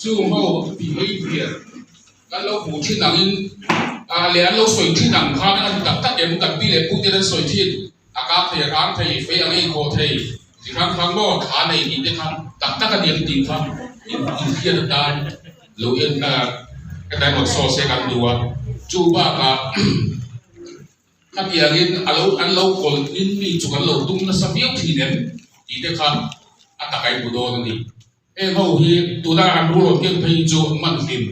Chung ho behavior kan lo hmuh thin angin ah leh an lo sawi thin ang khan a ni tak tak em kan pi leh pu ten an sawi thin a kang thei a kang thei fei ang a inkhawh thei chi hrang hrang maw thla nei tih te kha tak tak a ni ang tih kha inhriat atan lo en ah ka rawn saw se kan duh a chu bakah Khatiangin a lo an lo kawl in mi chu kan lo tum nasa viau thin em tih te kha a tak a inhmu dawn a ni. Heng ho hi tuna an rul rawn keng phei hi chu man hlim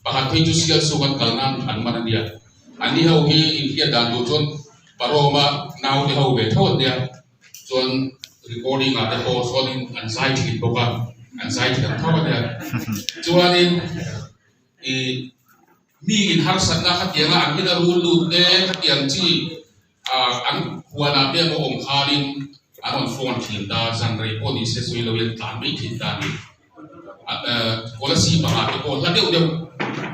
pakhat phei chu sial suk an kal nan an man a nia. Anni ho hi inhriat dan tur chuan Paroma naute ho ve tho an nia. Chuan recording ah te pawh chuanin an zai thin bawk a, an zai thiam tho a nia. Chuanin ih. Mi in harsatna khatianga an hming a rul lut te khatiang chi an huanah te emaw awm khanin an rawn phone thin ta, zan rei pawh ni se sawi loin tlan mai thin ta a ni. Policy pangah te pawh hla deuh deuh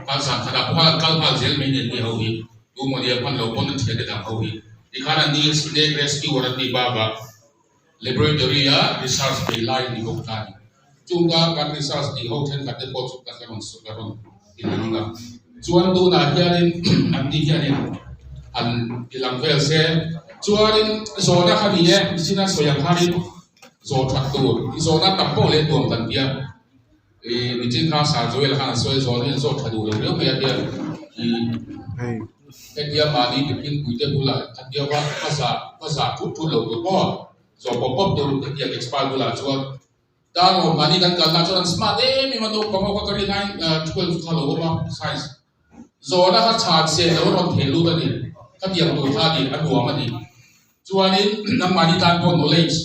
khan zan khatah pawh khan an kal nghal zel mai nen ni ho hi, tu maw nia hman lo pawn an thian te dang ho hi. Tikhan an ni snake rescuer an tih bakah laboratory a research bei lai a ni bawk ta a ni. Chunga kan research tih ho thenkhat te pawh chu ka rawn ka rawn ti lang a. Chuan tunah hianin an ni hianin an ti lang vel se. Chuanin zawhna kha ni e, mihring a sawi ang khanin zawh that tur, zawhna tam pawh leh nuam kan tia. Ih mihring kha Sir Joel khan a sawi a, zawhna hi an zawh tha duh lo riau mai a tia. Ih hetia mahni mihring puite bulah khatia va va zah va zah thut thut lo tur maw zawh pawp pawp tur hetiang expert bulah chuan Dar awm mahni kan kalna chuan an smart em em a, naupang ho kha ka rin aiin 12 kha lo awm a, science zawhna kha chhan se lo rawn thei lut a ni, khatiang tur kha a ni, a nuam a ni. Chuanin nangmahni tan pawh knowledge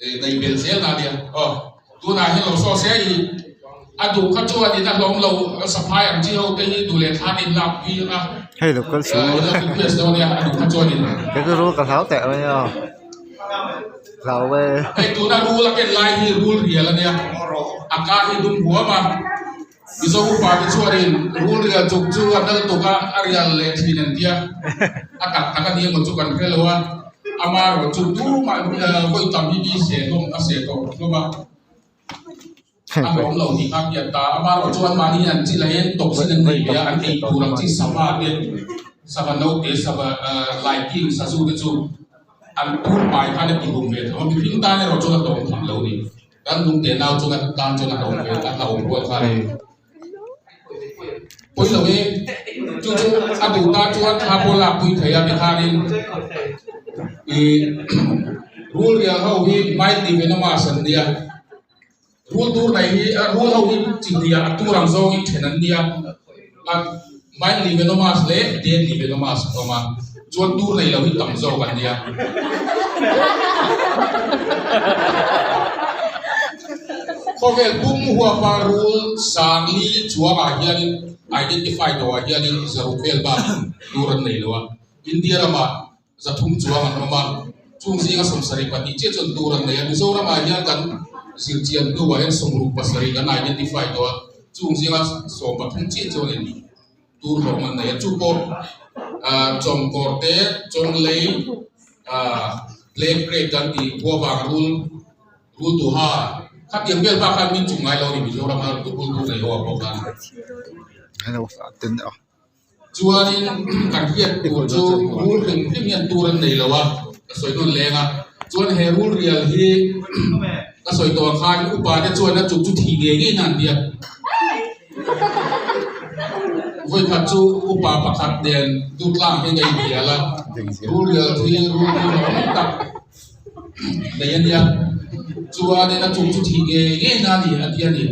nei belh zel na nia, aw tunah hian lo saw se i a duh kha chuanin a hlawm lo saphai ang chi ho te hi duh leh thlan in lak pui ang a, Hei lo kal su in lo request dawn nia a duh kha chuanin. Kei chu rul ka hlau teh mai a. Hlau e. Hei tuna rul a ken lai hi rul rial a nia, a ka hi dum huam a, Mizo upa te chuanin rul rial chuk chu a dal tuk a, a rial leh thin an tia, a tak tak a ni emaw chu kan hre lo a, amaherawh chu tumah vawi tam hi mi seh hlawm a seh tawh hlawm a, a hlawm lo tih kha a hriat ta, amaherawh chu anmahni hian an chil ahin toxin an nei ve a, an ei tur ang chi sava te, sava note, sava laiking, sazu te chu. An tur pai khan a tihum ve tho a, mihring tan erawh chuan a hlawm tham lo ni. Kan lung teh nau chuan a tan chuan a hlawm ve a hlauhawm rual kha a ni. Pawi lo e, chu chu a duh tan chuan thla pawh lak pui thei a tikhanin ih rul rial ho hi mildly venomous an nia. Rul tur nei hi rul ho hi chi hnih ah a tur ang zawngin then an nia a mildly venomous leh deadly venomous a awm a chuan tur nei lo hi tam zawk an nia. Khawvel pum huapa rul sangli chuangah hianin identify tawhah hianin zaruk vel bak tur an nei lo a India ramah 300 chuang an awm a, chung zinga 72 chiah chuan tur an nei a, Mizoramah hian kan zirchian hnuah hian 67 kan identify tawh a, chung zinga 13 chiah chuan in tur hlawm an nei a, chu pawh ah chawngkawr te, chawnglei ah black crate kan tih huavang rul rul tuha khatiang vel bak khan min chung ngai lo a ni Mizorama rul tur nei ho ah pawh khan. Chuanin kan hriat tur chu rul hrim hrim hian tur an nei lo a, ka sawi nawn leng a. Chuan he rul rial hi ka sawi tawh ang khan upa te chuan a chuk chu thih ngei ngei na an ti a. Vawikhat chu upa pakhat nen Dutlang hi ka inhnial a, rul rial hi rul hi hlauhawm tak nei a nia. Chuanin a chuk chu thih ngei ngei na a ni a ti a ni.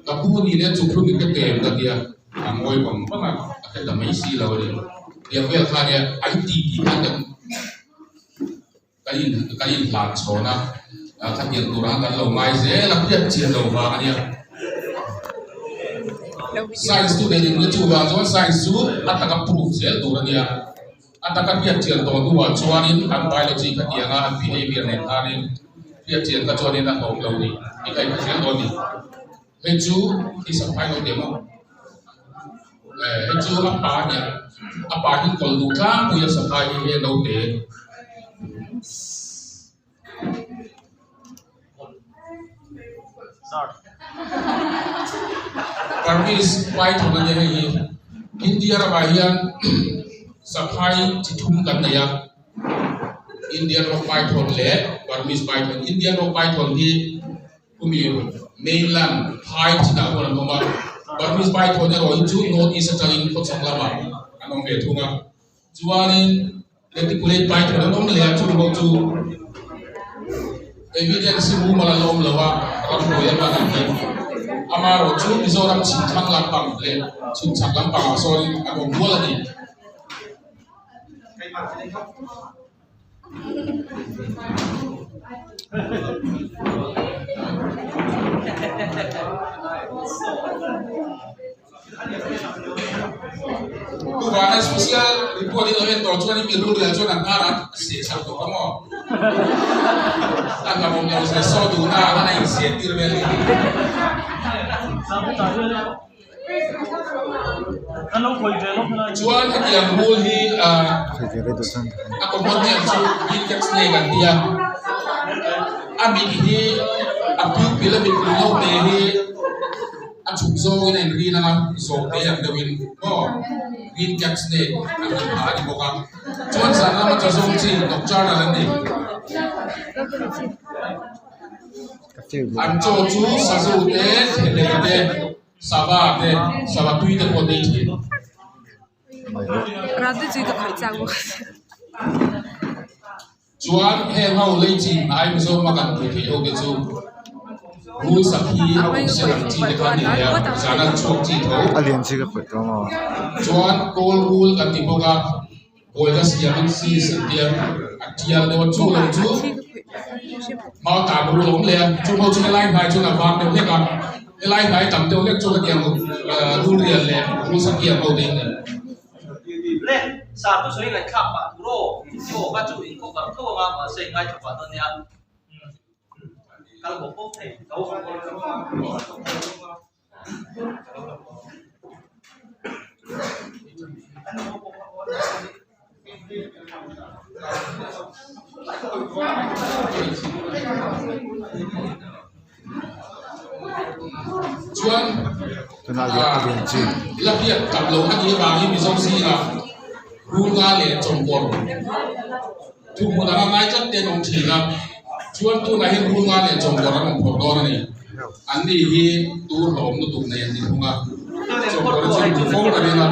Ka pu ni leh chuk hlum in ka kem ka ti a. A ngawi vang vang a, a hre ta mai si lo a ni. Tiang vel kha nia an ti tih khan kan kan in kan inhlan chhawn a, khatiang turah kan lo ngai zel a, hriat chian lo vang a nia. Science student in nia chuvang chuan science chu a taka proof zel tur a nia. A taka hriat chian tawh hnuah chuanin an biology khatianga an behavior nen khanin hriat chian kha chuanin a hlawm lo ni tih kha i hre zel dawn a ni. Hei chu i sak phai lo teh maw? Eh, hei chu a pa nia. A pa hi kawl duh tlangpui a saphai hi he naute. Burmese Python a nia hei hi. India ramah hian saphai chi thum kan nei a, Indian Rock Python leh Burmese Python. Indian Rock Python hi khumi mainland phai chinah huan an awm a, Burmese Python erawh hi chu North East atangin khawchhak lamah an awm ve thung a. Chuanin reticulate python an awm leh a, chung ho chu evidence hi mumal an awm lo a, ramhnuai lama an ni. Amaherawh chu Mizoram chhimthlang lampang leh chhimchhak lampangah sawn an awm nual a ni. Tuvana special report in lo en tawh chuan mi rulrial chuan an hnar an seh sak tawh ang aw. A hlauhawm lo zia saw duhna ah khan a insiah tir vel a ni. Chuan hetiang rul hi a common name chu green cat snake an ti a, a mit hi a pupil a mit lo te hi a chhuk zawngin a inrin ang a, zawh te ang deuhin maw green cat snake an rawn phah a ni bawk a, chuan zan lama chaw zawng chi nocturnal an ni. An chaw chu sazu te, thelei te, sava te, sava tui te pawh an ei thin. Chuan heng ho lei chin hnai Mizorama kan hmuh theih ho te chu rul sakhi a awm sen ang chi te kha an ni leh a, zan an chhuak chi tho. Chuan kawl rul kan ti bawk a. Bawiha siam an si santiam a tial deuh a chu lo chu mau tan rul a awm leh a chu ho chu helai hnai chuan a vang deuh hlek a helai hnai tam deuh hlek chuan hetiang rul rial leh rul sakiam ho te in nei. Le sar chu sawi ngaihthlak pah tur aw i aw kha chu in cover tho anga mahse i ngaithla pah dawn nia kal bawk bawk thei lo. Chuan la hriat tak loh a nih avangin Mizo zingah Rulnga leh Chawngkawr thuhmun anga ngai tlat te an awm thin a, chuan tunah hian Rulnga leh Chawngkawr an awm phawrh dawn a ni. An ni hi tur hlawm lutuk nei an ni thung a, Chawngkawr chu an hmu fo ta ring a.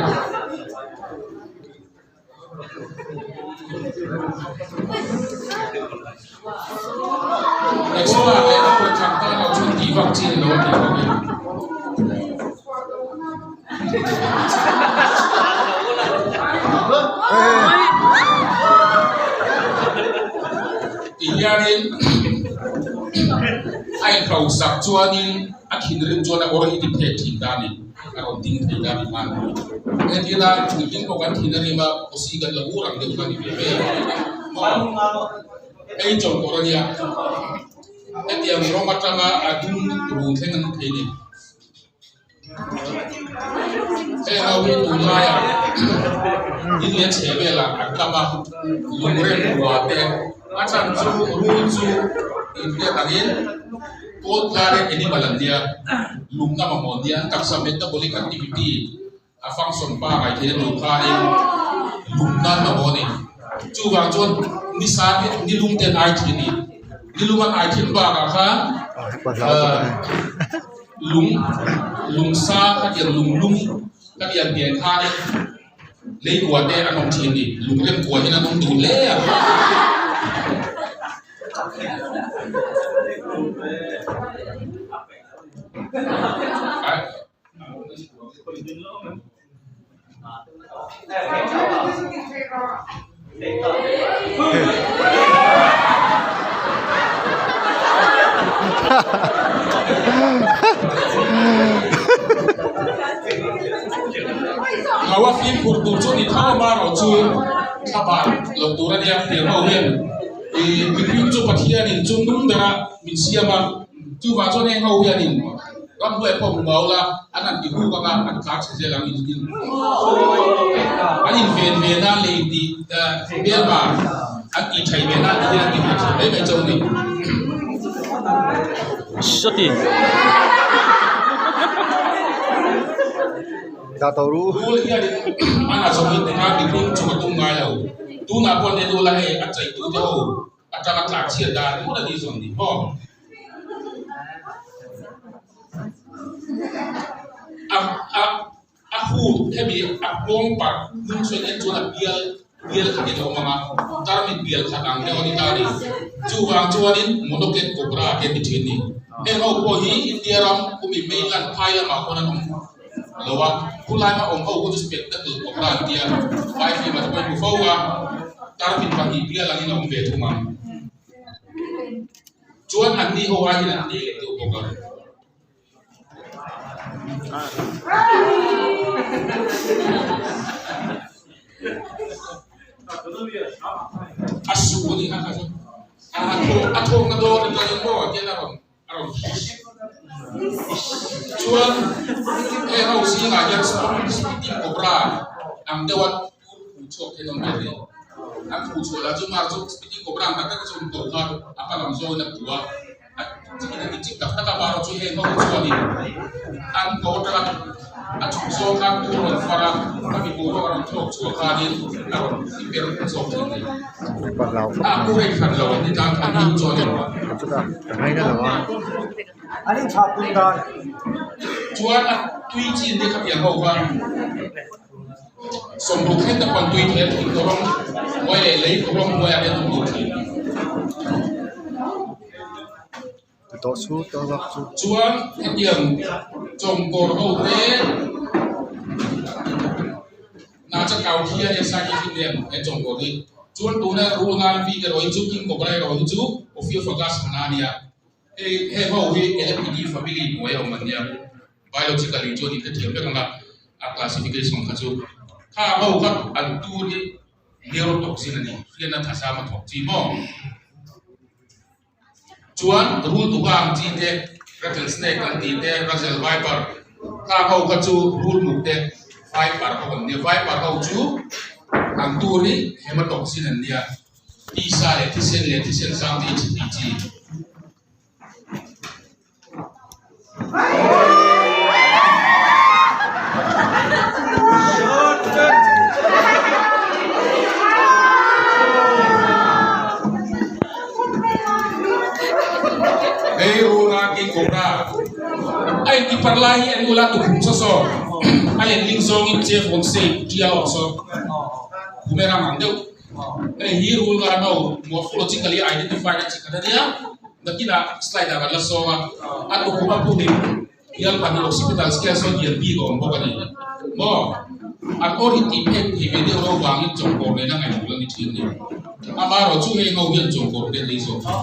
Expert leh a kawtthlang tan lo chuan tih vak chi a ni lo a tih bawk in. Ti hianin a inhrosak chuanin a thinrim chuan a awr hi ti phek thin ta a ni, a rawn ding thei ta a ni hman. Entirna puitling pawh kan thin a rim a, posi kan la ur ang deuh kha a ni ve mai a. Ei chawlh tur a nia, hetiang rawng atanga a dum run thleng an thei a ni. Heng ho hi tunlaiah in leh chhe velah an tam a, lungrem rua te a chhan chu rul chu inhriat angin cold blooded animal an nia, lungna mamawh an nia, an taksa metabolic activity a function pangai theih a tur khanin lungna an mamawh a ni. Chuvang chuan nisa te nilum te an ai thin a ni. Nilum an ai thin bakah khan Lung lung sa khatiang lung lum khatiang hnen khanin lei kua te an awm thin a ni. Lung rem kua hian an awm duh hle a. Lo a fimkhur tur chu ni tho amaherawh chu thlabar lo tur a nia hmel ho hian ih mihring chu Pathianin chu nung bera min siam a chuvang chuan heng ho hianin Ramhnuai pawh hmu mau la, an han ti huk anga an tlar chhe zel ang in in an in ven ve nan leh in tih hmelma an tih thaih ve nan ti hian an ti ve thin mai mai chauh a ni. Sawti. Dah tawh ru. Rul hianin an a zawh in tikha mihring chung a tum ngai lo. Tunah pawh en ula hei a cheitu te ho atanga tlan chhiat dan ringawt a ni zawng ni maw. A a A hu hemi a kawng parh hnung sawi en chuan a bial bial khatin a awm ang a, tarmit bial khat ang deuh a ni ta a ni. Chuvang chuanin Monoket Cobra te an ti thin ni. Heng ho pawh hi India ram kumi mainland phai lamah khawn an awm lo a, khulai a awm ho pawh chu Spectacle Cobra an tia, phai fimah te pawh in hmu fo a, tarmit pahnih bial angin a awm ve thung ang. Chuan anni ho aiin an tih leh deuh bawk a. A su a nih kha kha chu a thawkna dawn atangin maw tian a rawn a rawn chuan heng ho zingah hian spitting cobra ang deuha tur phu chhuak thei an awm ve thei an phu chhuah lah chu mar chu spitting cobra ang tak tak chu an ko kha a hma lam zawngin a phu a. A chikin a ti chik tak tak a, amaherawh chu heng ho chuanin an ko atanga a chhuk zawng khan tur a rawn far a, a mi boruak a rawn thlawk chhuah khanin a rawn ti per zawk thin a ni. A ku rei hran lo an ni tlang an ni chuanin. Chuan a tui chin te khatiang ho kha 60 thlen te pawn tui thei a thing tawh rawng hnuai leh lei rawng hnuaiah hian awm duh thin. Chuan hetiang chawngkawr ho te na cha kau khi a nia scientific name he chawngkawr hi chuan tuna rul ngan vi erawh hi chu king cobra erawh hi chu Ophiophagus hana a nia hei heng ho hi Elapidae family hnuai a awm an nia biologically chuan in hrethiam vek ang a a classification kha chu kha ho kha an tur hi Neurotoxin a ni, hriatna thazam a thawk chi maw? Chuan rul tuka ang chi te, rattle snake an tih te, Russell viper, khang ho kha chu rul muk te, viper ho an nia, viper ho chu an tur hi hematoxin an nia, tisa leh thisen leh thisen zang te i chhe tih chi. Hei runa ki cobra a in ti par lai hi an ula tukhum saw saw a letling zawngin che fawn shape tia awm saw boomerang ang deuh. Hei hi rul nga no morphologically identified a chi khat a nia nakinah slide ah kan la sawm a a tukhum a phumin hial pahnih occipital scale sawn lian bik a awm bawk a ni maw an awr hi tih phet thei ve deuh lo vangin chawngkawr nena ngaihmul a ni thin a ni amaherawh chu heng ho hian chawngkawr te an ei zawk thin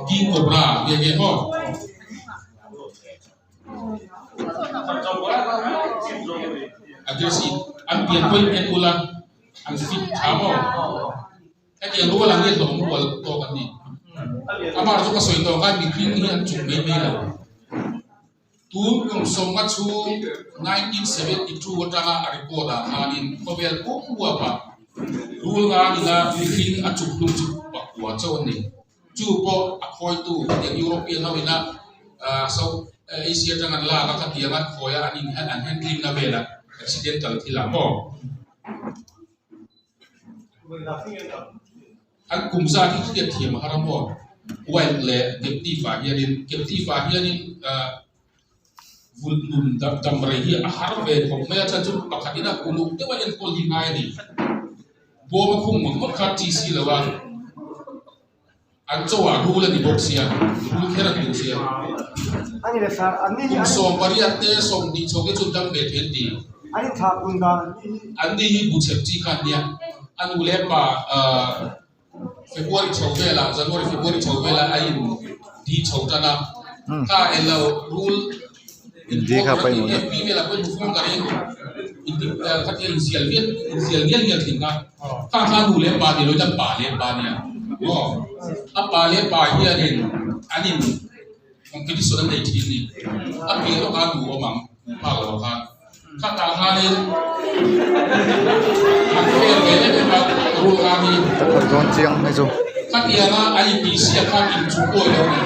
king cobra nge nge maw. Aggressive an pian pawhin en ula an fit tha maw? Hetiang rual ang hi hlawm rual tawk an ni. Amah chu ka sawi tawh khan mihring hi an chuk mai mai lo. Tun kum sawmnga chhung 1972 atanga a record ah khanin khawvel pum huapah rul nganina mihring a chuk hlum chu pakua chauh an ni. Chu pawh a khawitu hetiang European ho ina South Asia atang an lak a khatiang an khawi a an in an handling na velah accidental thil ah maw an kum zat hi hriat thiam a har a maw wild leh captive ah hianin captive ah hianin vulh nun dam rei hi a har ve khawp mai a chhan chu pakhat ina uluk deuh a enkawl hi ngai a ni bawm a khung ngawt ngawt kha chi si lo a an chauh ah rul a ni bawk sia rul kher an duh sia kum 80 te 20 chho te chu dam ve thei an ti an ni hi bu chep chi kha an nia a nu leh pa ah February chho velah January February chho velah a in di chho tan a kha eng lo rul Indi kha pawimawh na FB velah pawh in hmu ka ring in khatia in zial vial in zial ngial ngial thin kha kha kha nu leh pa ni lo in a pa leh pa nia maw a pa leh pa hianin an in competition an nei thin ni a piah lawkah nu awm ang phak lo khan. Khatah khanin an fair ve em em a rul ngan hi. Ka kal dawn chiang hei chu. Khatianga an intihsiak khan inchuh pawi lo a ni.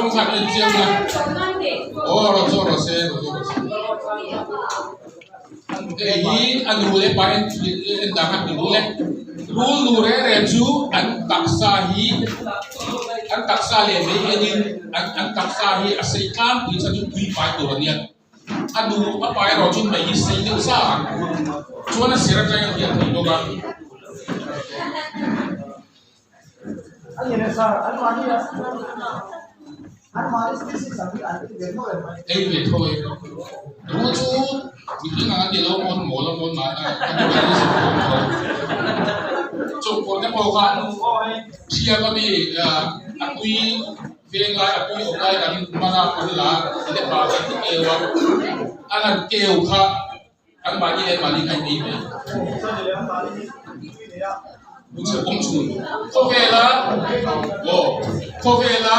rawng khan en chiang a. Aw rawn zawh rawh se, rawn zawh rawh se. Hei hi a nu leh pa en en dan kha ti rul e. Rul nu reng reng chu an taksa hi an taksa leh mei enin an an taksa hi a sei tlangpui chuan chu tui fai tur a nia. A nu a pa erawh chu mei hi sei deuh zah ang chuan a sir atangin a hriat theih bawk a. Ei ve tho e. Rul chu mihring ang an ni lo mawn mawl a mawn mahna a ni ve zep tho tho. Chawngkawr te pawh khan thiam a mi a tui veng lai a tui awm lai kan man a kan la leh pah kan ti keu a, a han keu kha An mahni leh mahni kha in ei mai. Buchhe kawng chhun khawvela aw khawvela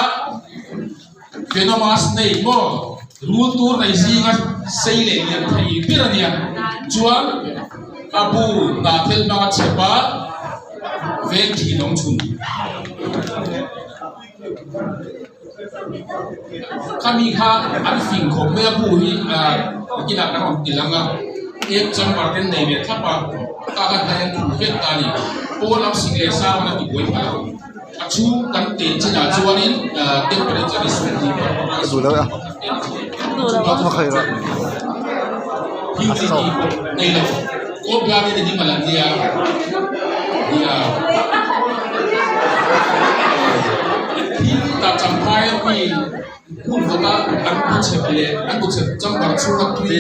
venomous snake maw rul tur nei zinga sei leh lian thei ber a nia chuan a bu hnah thel hmanga chhep a veng thin awm chhun. Khami kha an fing khawp mai a bu hi ah nakinah kan rawn ti lang a ek chamber te an nei ve thlap a tah khan hian an thu vek ta a ni pawn lam sik leh sang an ti buai phah lo a chhung kan teh chinah chuanin ah temperature hi 20 pakhat a 21 te a ni humidity pawh nei lo cold blooded a ni malan nia nia thil tah champhai a mi hun vawta an bu chhep leh an bu chhep chamber chhunga tui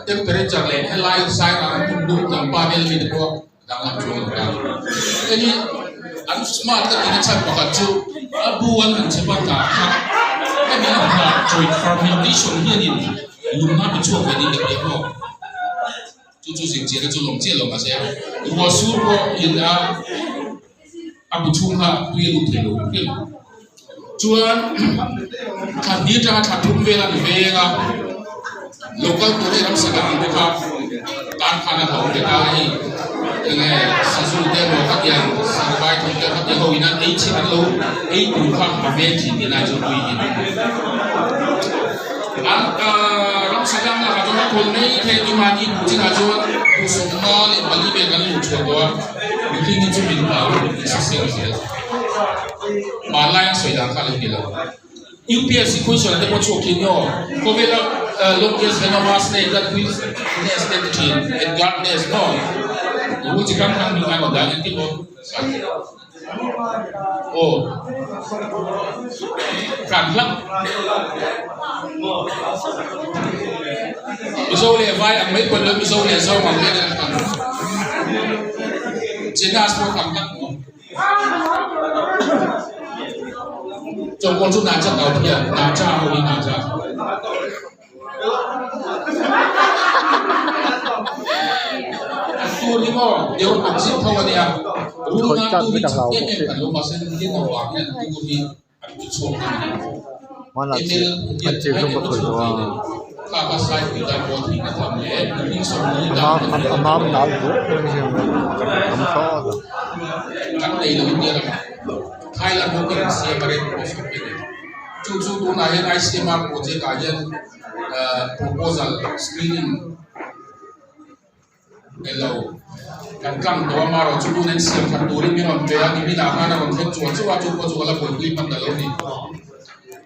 temperature leh helai sairang an hun lum tlangpa vel ami te pawh danglam chuang lo ta hei hi an smart ka tihna chhan pakhat chu a bu an han chhep a tah kha hemi a hnah joint fermentation hianin lumna pe chhuak ve ding ka ti a maw. Chu chu zirchiahna chu lawm chiah lo mahse ruah sur pawh in a a bu chhung kha tui a lut thei lo hrim. Chuan thla hnih atanga thla thum vel an veng a, local tur hei ramsa dang ang te kha tan khan a hlo ve ta a hei enge sazu te emaw khatiang sarvai thawm te khatiang ho in an ei chhin an lo ei tur kha a veng thin tih lai chu tui in An ramsa dang lakah chuan a khawn mai thei a ni mahni buh chinah chuan buh sawmna leh pali vel kan luh chhuah tawh a, mihring hi chu min hlau in sa seng zel. Hmanlai an sawi dan kha a lo ni lo. UPSC question te pawh chhuak thin maw? Khawvela longest venomous snake a twist nest te ti thin, Edgard nest maw? Rul chi hrang hrang hming khan awm dan engtin maw? Aw kan hlak Mizo leh vai ang mai pawn lo Mizo leh Zo ang hian an kan Jenas pawh kan hlak maw Chawngkawl chu Nacha tau phian Nacha ho hi Nacha. Tur hi maw deuh ang zeuh tho a nia rul nan tu hi chak em em kan lo mahse tin avang hian tur hi an ti chhuak thei a ni ml hian ai em a chhuak thei lo kha kha sai pui tan pawh thih na tham leh mihring sawmli tan kan nei lo india ramah Thailand ho kan siam a rem pawh sawi ve nei chu chu tunah hian ICMR project ah hian proposal screening elo kan tlang tawh a amaherawh chu tun an siam that turin min rawn pe a nimin ah khan a rawn thleng chuah chuah a chu pawh chu ka la buaipui hman ta lo a ni.